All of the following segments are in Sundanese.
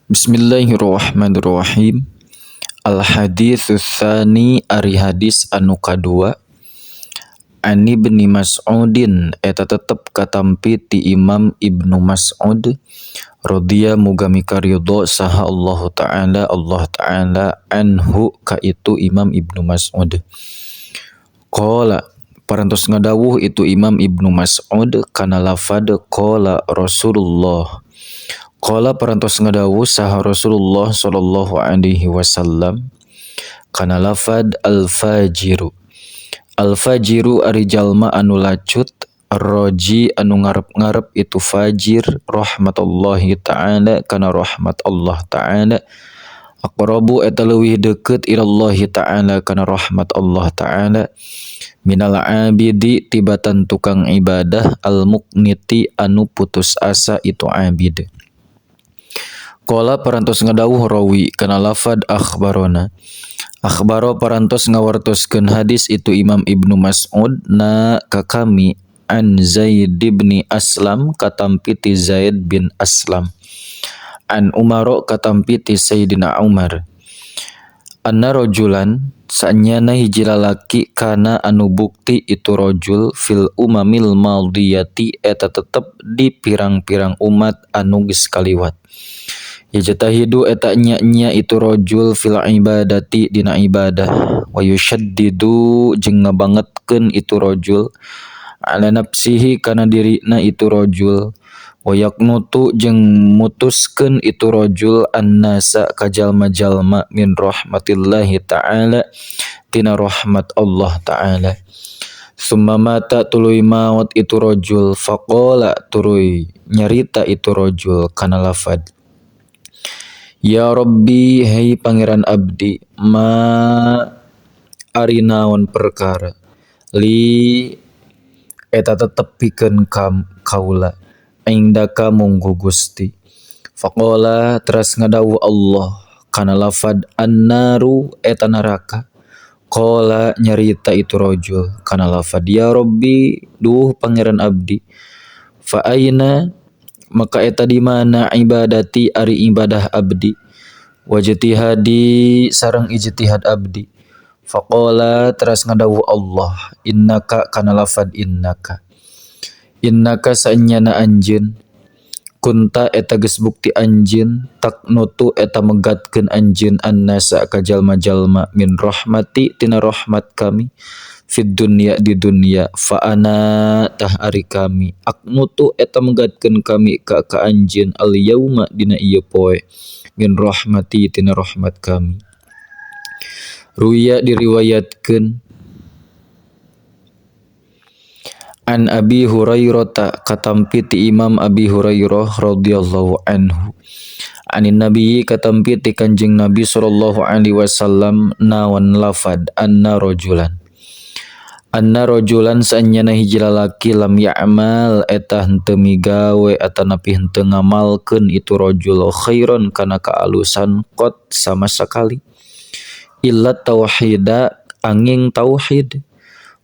Bismillahirrahmanirrahim. Al haditsu tsani, ari hadis anu kadua, an Ibni Mas'udin, eta tetep katampi ti Imam Ibnu Mas'ud, radhiya, muga mikaridho saha Allah taala, Allah taala, anhu ka itu Imam Ibnu Mas'ud. Qala, parantos ngadawuh itu Imam Ibnu Mas'ud kana lafad qala Rasulullah. Qala, parantos ngadawuh saha Rasulullah sallallahu alaihi wasallam kana lafad al fajiru. Al fajiru ari jalma anu lacut, arroji, anu ngarep-ngarep itu fajir, rahmatullahi ta'ala, kana rahmat Allah ta'ala, aqrabu, eta leuwih deukeut, ilallahi ta'ala, kana rahmat Allah ta'ala, minal abidi, tibatan tukang ibadah, al muqniti, anu putus asa itu abid. Qala, parantos ngadawuh rawi kana lafad akhbarona. Akhbaro, parantos ngawartoskeun hadis itu Imam Ibnu Mas'ud, na ka kami, an Zaid bin Aslam, katampi ti Zaid bin Aslam, an Umar, katampi ti Sayyidina Umar, anna rajulan, sanyana hiji lalaki, kana, anu bukti itu rajul, fil umamil madiyati, eta tetep di pirang-pirang umat anu geus kaliwat, yajtahidu, eta nya-nya itu rajul, fil ibadati, dina ibadah, wa yushaddidu, jeung ngabangetkeun itu rajul, ala nafsihi, kana dirina itu rajul, wa yaqnutu, jeung mutuskeun itu rajul, annasa, ka jalma-jalma, min rahmatillahi ta'ala, tina rahmat Allah ta'ala. Summa mata, tuluy maot itu rajul. Faqala, tuluy nyarita itu rajul kana lafad Ya Rabbi, hei Pangeran abdi, ma, ari naon perkara, li, eta tetep pikeun kam kaula, indaka, mungguh Gusti. Faqala, teras ngadawuh Allah kana lafad annaru, eta neraka. Qala, nyarita itu rajul kana lafad ya Rabbi, duh Pangeran abdi, fa aina, maka eta di mana, ibadati, ari ibadah abdi, wajtihadi, sareng ijtihad abdi. Faqala, teras ngadawuh Allah, innaka, kana lafad innaka, innaka, saenyana anjeun, kunta, eta geus bukti anjeun, taqnutu, eta megatkeun anjeun, annasa, ka jalma-jalma, min rahmati, tina rahmat kami, fid dunya, di dunya. Fa ana, tah ari kami, aqnutu, eta megatkeun kami, ka ka anjeun, al yauma, dina ieu poe, min rahmati, tina rahmat kami. Ruya, diriwayatkeun, an Abi Hurairah, katampi ti Imam Abi Hurairah radhiyallahu anhu, anin Nabi, katampi ti Kanjeng Nabi sallallahu alaihi wasallam, nawan lafad anna rajulan. Anna rajulan, saenyana hiji lalaki, lam ya'mal, eta henteu migawe atanapi henteu ngamalkeun itu rajul, khairon, kana kaalusan, qat, sama sekali, illa tauhida, anging tauhid.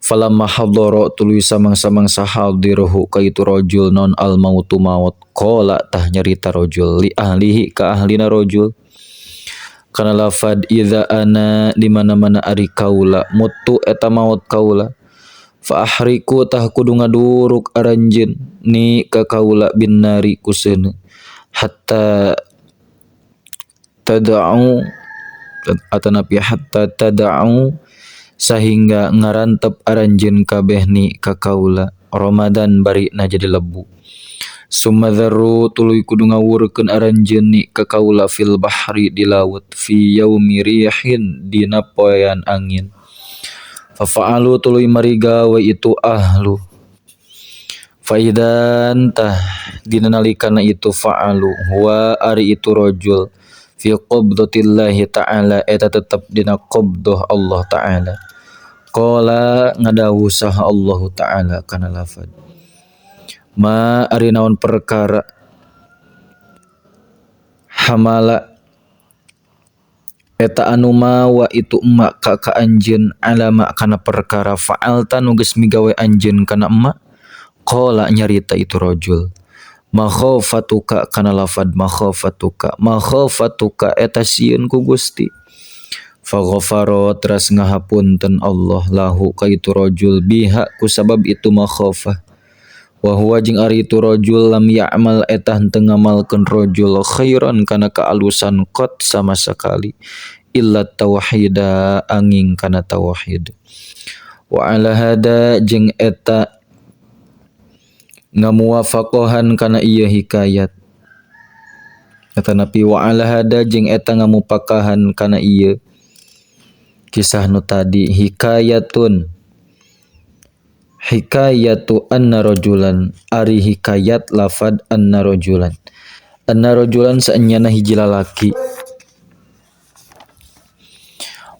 Falamma hadara, tuluy samang-samangsa hadirhu ka itu rajul non al mautu, maut, qala, tah nyarita rajul, li ahlihi, ka ahlina rajul, kana lafad idza ana, di mana-mana ari kaula, mutu, eta maut kaula, fa ahriku, tah kudu ngaduruk aranjeun, ni ka kaula, bin nari, ku seuneu, hatta tad'u, atanapi hatta tad'u, sahingga ngarantep aranjeun kabeh, ni ka kaula, Ramadan, barina jadi lebu. Summa dzarru, tuluy kudu ngawurkeun aranjeun, ni ka kaula, fil bahri, di laut, fi yaumi rihin, dina poean angin. Fa fa'alu, tuluy marigawe itu ahlu. Faidan, tah dina nalikana itu fa'alu, huwa, ari itu rajul, fi qabdatillahi ta'ala, eta tetep dina qabdah Allah ta'ala, qala, ngadawuh saha Allah ta'ala kana lafad ma, ari naon perkara, hamala, eta anu mawa itu emak ka ka anjeun, alama, kana perkara, fa'alta, nu geus migawe anjeun kana emak. Qala, nyarita itu rajul. Makhafatuka kana lafad makhafatuka makhafatuka eta sieun ku Gusti. Faghafara teras ngahapunten Allah lahu ka itu rajul biha ku sabab itu makhafah. Wa huwa jeung ari itu rajul lam ya'mal eta henteu ngamalkeun rajul khairan kana kaalusan qat sama sakali illa tauhida angin kana tauhid. Wa ala hada jeung eta ngamuwafaqahan kana ieu hikayat. Atanapi wa ala hada jeung eta ngamupakahan kana ieu kisah nu tadi hikayatun hikayatu anna rajulan ari hikayat lafad anna rajulan anna rajulan saenyana hiji lalaki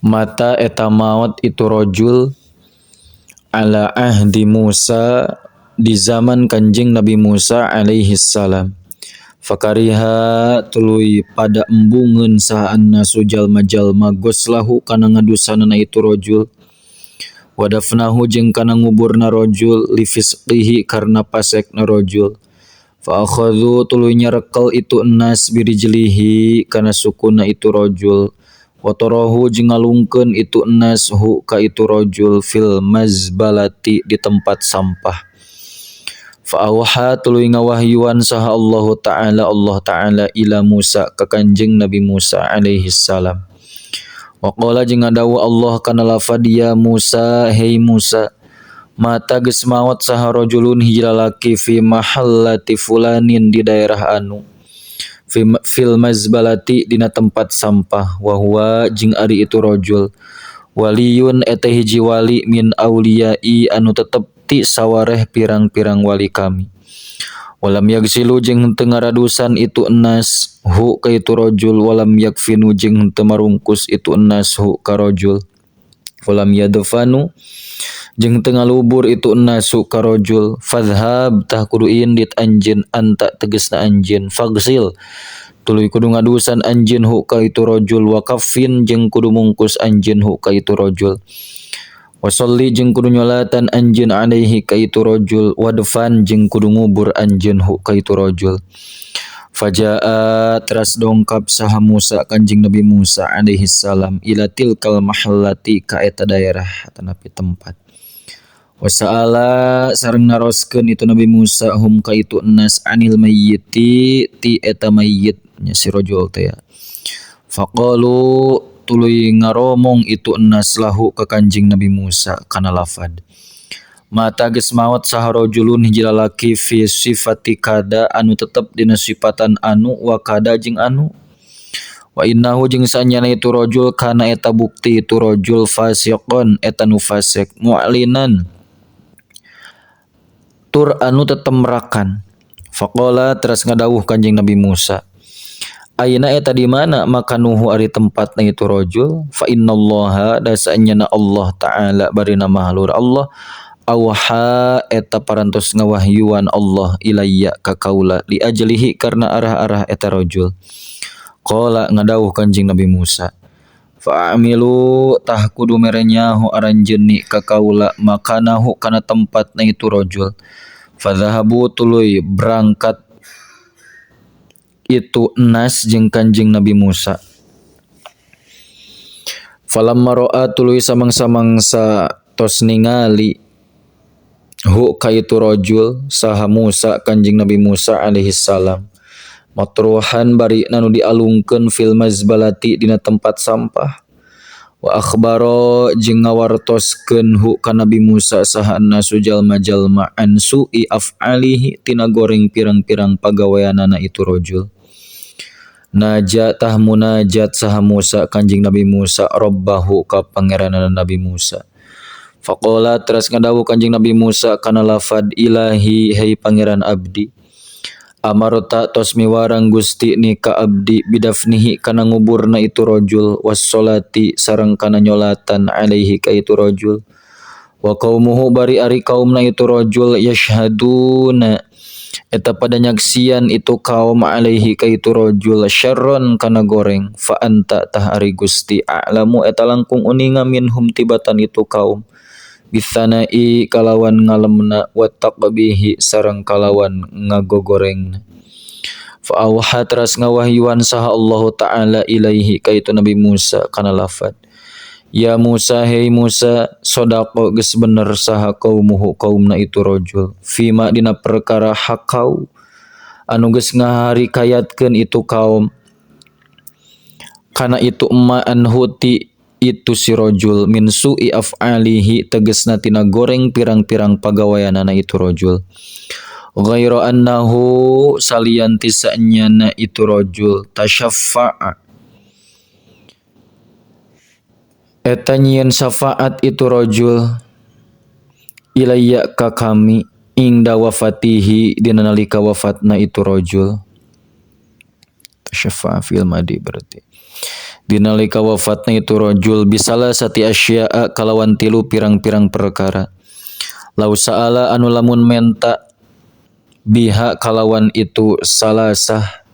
mata eta maot itu rajul ala ahdi Musa di zaman Kanjeng Nabi Musa alaihi salam. Fakariha tuluy pada embungeun saha annasu jalma-jalma goslahu kana ngadusanana itu rajul wadafnahu jeung kana nguburna rajul li fisqihi karna pasekna rajul. Fa akhadhu tuluy nyarekel itu ennas birijlihi kana sukuna itu rajul wa tarahu jeung ngalungkeun itu ennas hu ka itu rajul fil mazbalati di tempat sampah. Fa auha tuluy ngawahyuan saha Allah Ta'ala Allah Ta'ala ila Musa ka Kanjeng Nabi Musa alaihi salam. Wa qala jeung ngadawuh Allah kana lafad ya Musa hei Musa mata geus maot saha rajulun hiji lalaki fi mahallati fulanin di daerah anu fil mazbalati dina tempat sampah wa huwa jeung ari itu rajul waliyun eta hiji wali min auliyai anu tetep ti sawareh pirang-pirang wali kami. Walam yagsilu jeung henteu ngaradusan itu enas hu ka itu rajul walam yakfinu jeung henteu marungkus itu enas hu ka rajul walam yadfanu jeung henteu ngalubur itu enas hu ka rajul. Fadhhab tah kudu indit anjeun anta tegasna anjeun fagsil tuluy kudu ngadusan anjeun hu ka itu rajul wa kaffin jeung kudu mungkus anjeun hu ka itu rajul wasolli jeung kudu nyolatan anjeun alaihi ka itu rajul wadfan jeung kudu ngubur anjeun hu ka itu rajul. Fajaa teras dongkap saha Musa Kanjeng Nabi Musa alaihi salam ila tilkal mahallati ka eta daerah atanapi tempat. Wasaala sareng naroskeun itu Nabi Musa hum ka itu enas anil mayyiti ti eta mayyit nya si rajul teh. Faqalu tuluy ngaromong itu enas lahu ka Kanjeng Nabi Musa kana lafad mata geus maot saha rajulun hiji lalaki fi sifati kada anu tetep dina sifatan anu wa kada jeung anu wa innahu jeung sanyana itu rajul kana eta bukti itu rajul fasiqon eta nu fasik mu'linan tur anu tetemrakan. Faqala teras ngadawuh Kanjeng Nabi Musa ayeuna eta di mana makanuhu ari tempatna itu rajul fa innallaha dasanyana Allah Ta'ala barina mahlur Allah awha eta parantos ngawahyuan Allah ilayya ka kaula li ajlihi karena arah-arah eta rajul. Qala ngadawuh Kanjeng Nabi Musa fa'amilu tah kudu mere nyaho aranjeun ka kaula makanahu kana tempatna itu rajul. Fadhahabu tuluy berangkat itu enas jeung Kanjeng Nabi Musa. Falamma ra'a tuluy samang-samangsa tos ningali hu ka itu rajul saha Musa Kanjeng Nabi Musa alaihi salam matruhan bari nu dialungkeun fil mazbalati dina tempat sampah. Wa akhbaro jeung ngawartoskeun hu ka Nabi Musa saha annasu jalma-jalma an su'i af'alihi tina goreng pirang-pirang pagaweanana itu rajul. Najatah munajat saha Musa Kanjeng Nabi Musa rabbahu ka pangeranana Nabi Musa. Faqala teras ngadawuh Kanjeng Nabi Musa kana lafad ilahi hei pangeran abdi amarta tos miwarang Gusti ni ka abdi bidafnihi kana nguburna itu rajul wassolati sareng kana nyolatan alaihi ka itu rajul wa qaumuhu bari ari kaumna itu rajul yashhaduna eta pada nyaksian itu kaum alaihi ka itu rajul syarron kana goreng fa anta tah ari Gusti a'lamu eta langkung uninga minhum tibatan itu kaum Bisana'i kalawan ngalemna wa taqbihi sareng kalawan ngagogorengna. Fa auha teras ngawahyuan saha Allah Ta'ala ilaihi ka itu Nabi Musa kana lafad. Ya Musa hei Musa sodaqo geus bener saha kaumuhu kaumna itu rajul fima dina perkara hakau anu geus ngaharikayatkeun itu kaum kana itu emma anhu ti itu si rajul min su'i af'alihi tegesna tina goreng pirang-pirang pagaweanana itu rajul ghaira annahu salian ti saenyana itu rajul tasyaffa'a eta nyieun syafaat itu rajul ilayya ka kami ingda wafatihi dina nalika wafatna itu rajul tasyaffa'a fil madi berarti dinalika wafatna itu rajul bisalah sati asya'a kalawan tilu pirang-pirang perkara lau sa'ala anu lamun menta biha kalawan itu salasah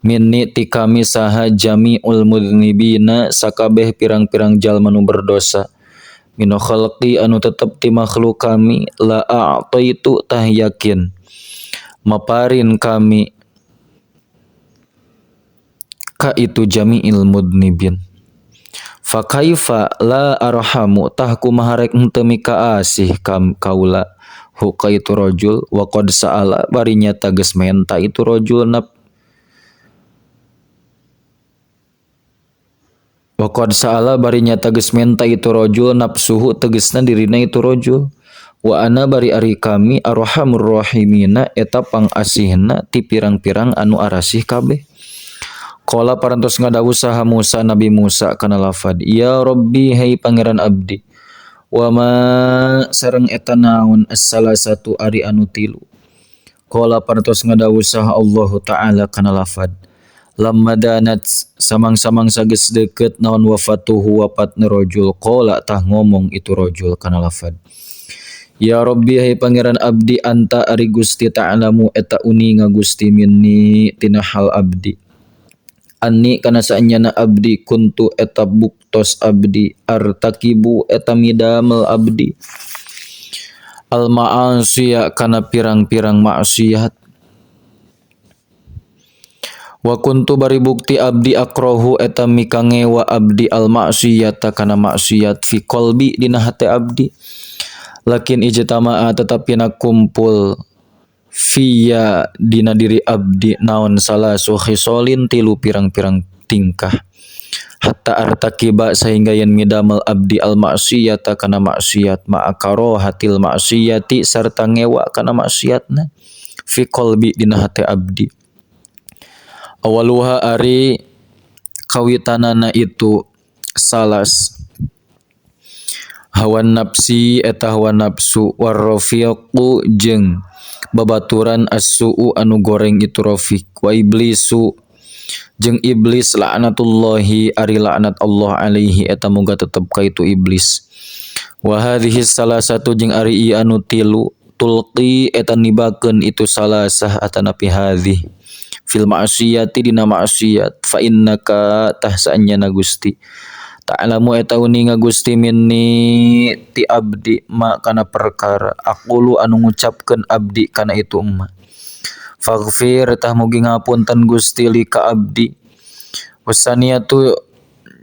minni ti kami saha jami'ul mudznibina sakabeh pirang-pirang jalma nu berdosa min khalqi anu tetep ti makhluk kami la a'taitu tah yakin maparin kami ka itu jami'il mudnibin fa kaifa la arhamu tah kumaha rek henteu mikaasih kaula hu ka itu rajul wa qad sa'ala bari nyata geus menta itu rajul nap wa qad sa'ala bari nyata geus menta itu rajul nafsuhu tegesna dirina itu rajul wa ana bari ari kami arhamur rahimina eta pangasihna ti pirang-pirang anu arasih kabeh. Qala parantos ngadawuh saha Musa Nabi Musa kana lafad ya Rabbi hei pangeran abdi wa ma sareng eta naon as-salasatu ari anu tilu. Qala parantos ngadawuh saha Allah Ta'ala kana lafad lamma danat samang-samang sageus deukeut naon wafatuhu wafatna rajul qala tah ngomong itu rajul kana lafad ya Rabbi hei pangeran abdi anta ari Gusti ta'lamu eta uninga Gusti minni tina hal abdi anni kana saenyana abdi kuntu eta buktos abdi artakibu eta midamel abdi al ma'asiya kana pirang-pirang maksiat wa kuntu bari bukti abdi akrohu eta mikangewa abdi al maksiyata kana maksiat fi qalbi dina hate abdi lakin ijtama'a tetapi na kumpul fiya dina diri abdi naon salasu khisolin tilu pirang-pirang tingkah hatta artakiba sehingga yen midamel abdi al maksiyata kana maksiat ma'akarohatil maksiyati sarta ngewa kana maksiatna fi qalbi dina hate abdi awaluha ari kawitanana itu salas hawa nafsi eta hawa nafsu warrafiqu jeung babaturan as-su'u anu goreng itu rafiq wa iblisu jeung iblis laknatullahi ari laknat Allah alaihi eta moga tetep ka itu iblis wa hadhihi salasatu jeung ari ieu anu tilu tulqi eta nibakeun itu salasah atanapi hadhi fil ma'siyati dina ma'siyat fa innaka tah saenyana Gusti ta'lamu eta uninga Gusti minni ti abdi ma kana perkara aqulu anu ngucapkeun abdi kana itu emma faghfir tah mugi ngapunten Gusti li ka abdi wasaniyatu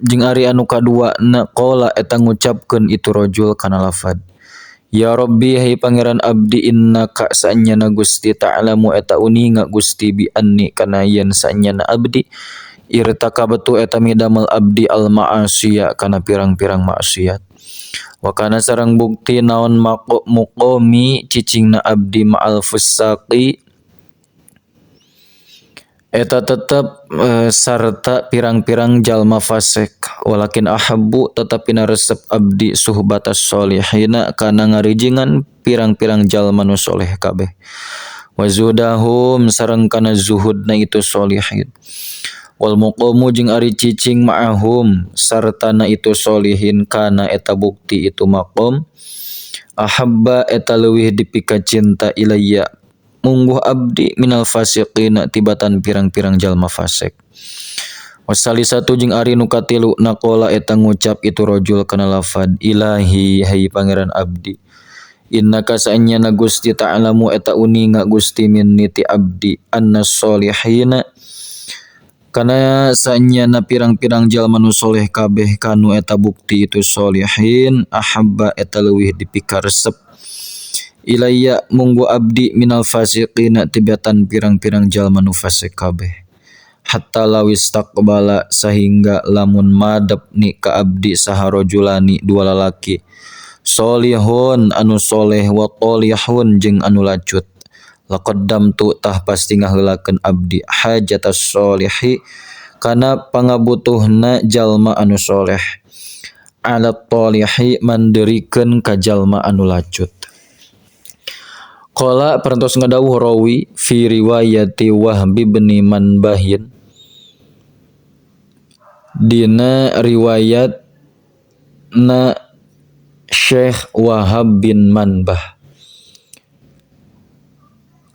jeung ari anu kadua na qala eta ngucapkeun itu rajul kana lafad ya Rabbi hei pangeran abdi innaka saenyana Gusti ta'lamu eta uninga Gusti bi anni kana yen saenyana abdi irtakabtu eta midamel abdi al ma'asiya kana pirang-pirang maksiat wa kana sareng bukti naon muqami cicingna abdi ma'al fusaqi eta tetep sarta pirang-pirang jalma fasik walakin ahabbu tetapi naresep abdi suhbatas sholihina kana ngarijingan pirang-pirang jalma nu soleh kabeh wa zuhudahum sareng kana zuhudna itu sholihin wal muqamu jeung ari cicing ma'ahum sartana itu sholihin kana eta bukti itu maqam ahabba eta leuwih dipika cinta ilayya mungguh abdi minal fasiqina tibatan pirang-pirang jalma fasik. Wasalisatu jeung ari nu katilu naqala eta ngucap itu rajul kana lafad ilahi hai pangeran abdi innaka saenyana Gusti ta'lamu eta uninga Gusti minni ti abdi anna sholihina kana saenyana pirang-pirang jalma nu soleh kabeh kanu eta bukti itu sholihin ahabba eta leuwih dipikaresep ilayya munggu abdi minal fasiqina tibatan pirang-pirang jalma nu fasik kabeh hatta lawis taqbala sahingga lamun madep ni ka abdi saha rajulani dua lalaki solihun anu soleh wa tolihun jeung anu lacut laqaddamtu tah pasti ngaheulakeun abdi hajatas solihi kana pangabutuhna jalma anu soleh ala tolihi manderikeun ka jalma anu lacut. Qala parantos ngadawuh rawi fi riwayati Wahb bin Manbahin dina riwayat na Syekh Wahab bin Manbah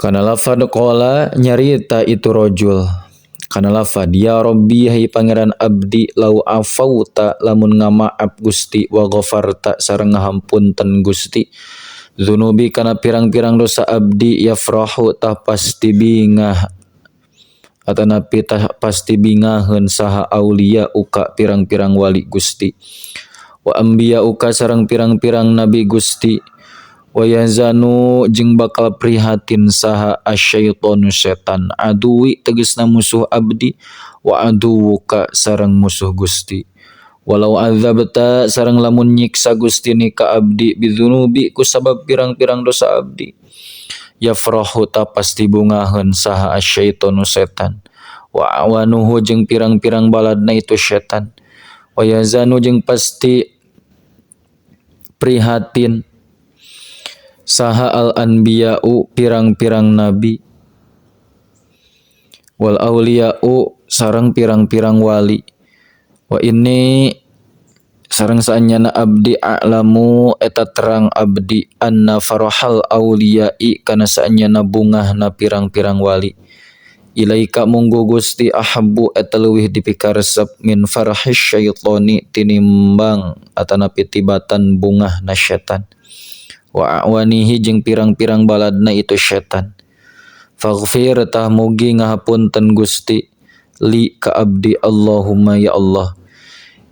kana lafad qala nyarita itu rajul kana lafad ya Rabbi hai pangeran abdi lau afauta lamun ngamaaf Gusti wa ghafarta sareng ngahampunten Gusti dzunubi kana pirang-pirang dosa abdi yafrahu tah pasti bingah atanapi tah pasti bingaheun saha aulia uka pirang-pirang wali Gusti wa anbiya uka sareng pirang-pirang nabi Gusti wa yazanu jeung bakal prihatin saha asyaitonu setan aduwi tegasna musuh abdi wa aduwuka sareng musuh Gusti walau azabta sareng lamun nyiksa Gusti ni ka abdi bidzunubi ku sabab pirang-pirang dosa abdi yafrahu ta pasti bungaheun saha asyaitonu setan wa awanuhu jeung pirang-pirang baladna itu setan wa yazanu jeung pasti prihatin saha al anbiya'u pirang-pirang nabi wal auliya'u sareng pirang-pirang wali wa inni sareng saenyana abdi a'lamu eta terang abdi anna farahal auliya'i kana saenyana bungahna pirang-pirang wali ilaika munggu Gusti ahabbu eta leuwih dipikaresep min farahis syaitoni tinimbang atanapi tibatan bungahna setan wa awanihi jeung pirang-pirang baladna itu setan faghfir tah mugi ngahapunten Gusti li ka abdi Allahumma ya Allah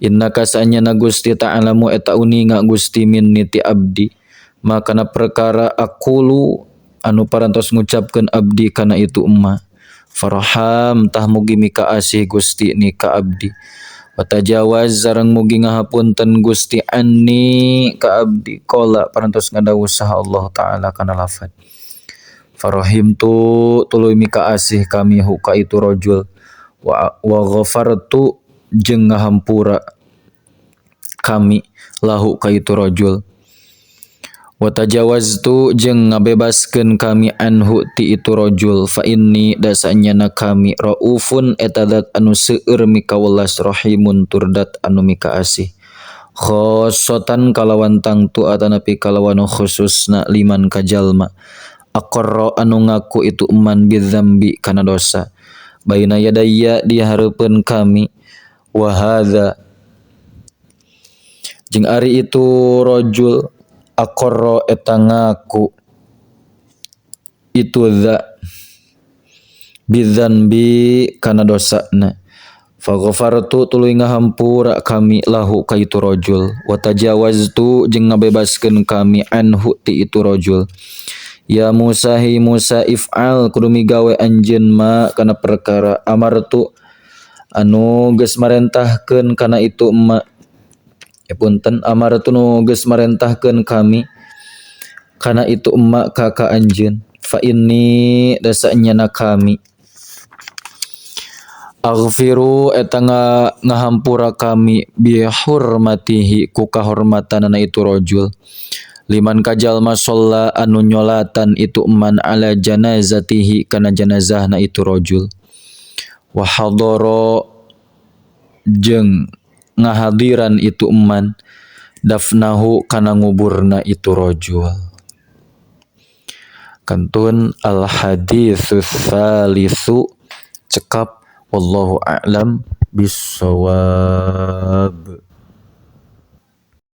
innaka saenyana Gusti ta'alamu eta uninga Gusti minni ti abdi makana perkara aqulu anu parantos ngucapkeun abdi kana itu emma farham tah mugi mika asih Gusti ni ka abdi wa tajawaz sareng mugi ngahapunten Gusti anni ka abdi qala parantos ngadawuh saha Allah taala kana lafad farahimtu tuluy mika asih kami hu ka itu rajul wa ghafartu jeung ngahampura kami lahu ka itu rajul wa tajawaztu jeung ngabebaskeun kami anhu ti itu rajul fa inni dasanyana kami raufun eta zat anu seueur mikawelas rahimun tur dat anu mika asih khosotan kalawan tangtu atanapi kalawan khususna liman ka jalma aqarra anu ngaku itu eman bidzambi kana dosa baina yadayya di hareupeun kami wa hadza jeung ari itu rajul aqarra eta ngaku itu dza bidzanbi kana dosana fa ghafartu tuluy ngahampura kami lahu ka itu rajul wa tajawaztu jeung ngabebaskeun kami anhu ti itu rajul ya Musa hi Musa if'al kudu migawe anjeun ma kana perkara amartu anu geus marentahkeun kana itu ma ya punten amartu nu geus marentahkeun kami kana itu emma ka ka anjeun fa inni dasanyana kami aghfiru eta ngahampura kami bi hurmatihi ku kahormatanana itu rajul liman kajalma sholla anu nyolatan itu eman ala janazatihi kana janazahna itu rajul wa hadara jeung ngahadiran itu eman dafnahu kana nguburna itu rajul. Kantun al haditsus salisu cekap. Wallahu a'lam bissawab.